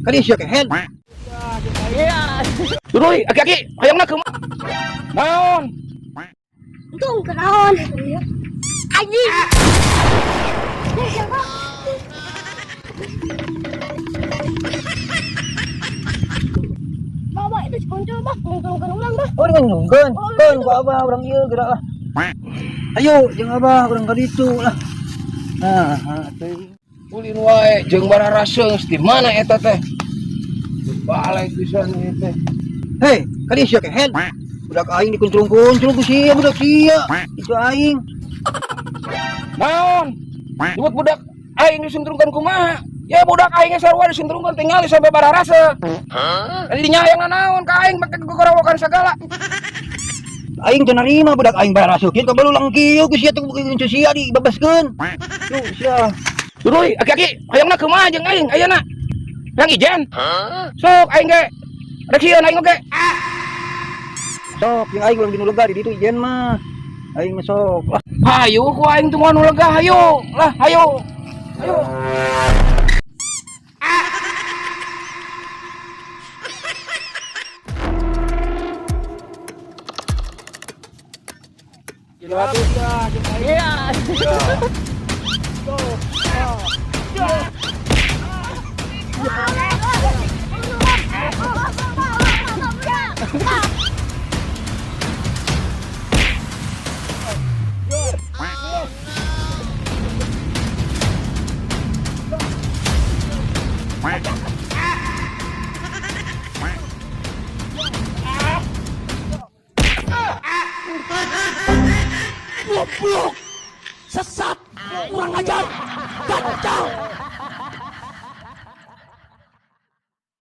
Kali sia kehed. Iya. Duduy, aki-aki, hayangna kumaha? Naon? Untung kenaon. Anjing. Siapa? Bawa itu si kuncul, bah. Nguntungkeun urang, bah. Oh, nguntungkeun. Keun ku abah urang ieu gerak lah. Ayo, jeung abah urang ka ditu lah. Nah, teh. Ulin wae jeung bararaseung di mana eta teh? Balik pisan ieu teh. Hei, kali sia kehed. Budak aing dikunclung-kunclung ku sia, budak sia. Itu aing. Naon? Nyebut budak aing disentrungkeun kumaha? Ya budak aing ge sarua disentrungkeun tingali sampai bararase. Jadi nya hayang naon ka aing make gogorowokan sagala. Aing teu narima budak aing baraseukeun kieu kabelulang kieu ku sia teh ku sia dibebaskeun. Tuh sia. Duduy, aki-aki, hayangna kumaha jeung aing ayeuna? Hayang ijen? Sok aing ge. Rek sieun aing oge. Sok jeung aing ulang dinu lega di ditu ijen mah. Aing mah sok. Lah, Hayu ku aing tungguan nu lega hayu. Lah, hayu. Hayu. Iya.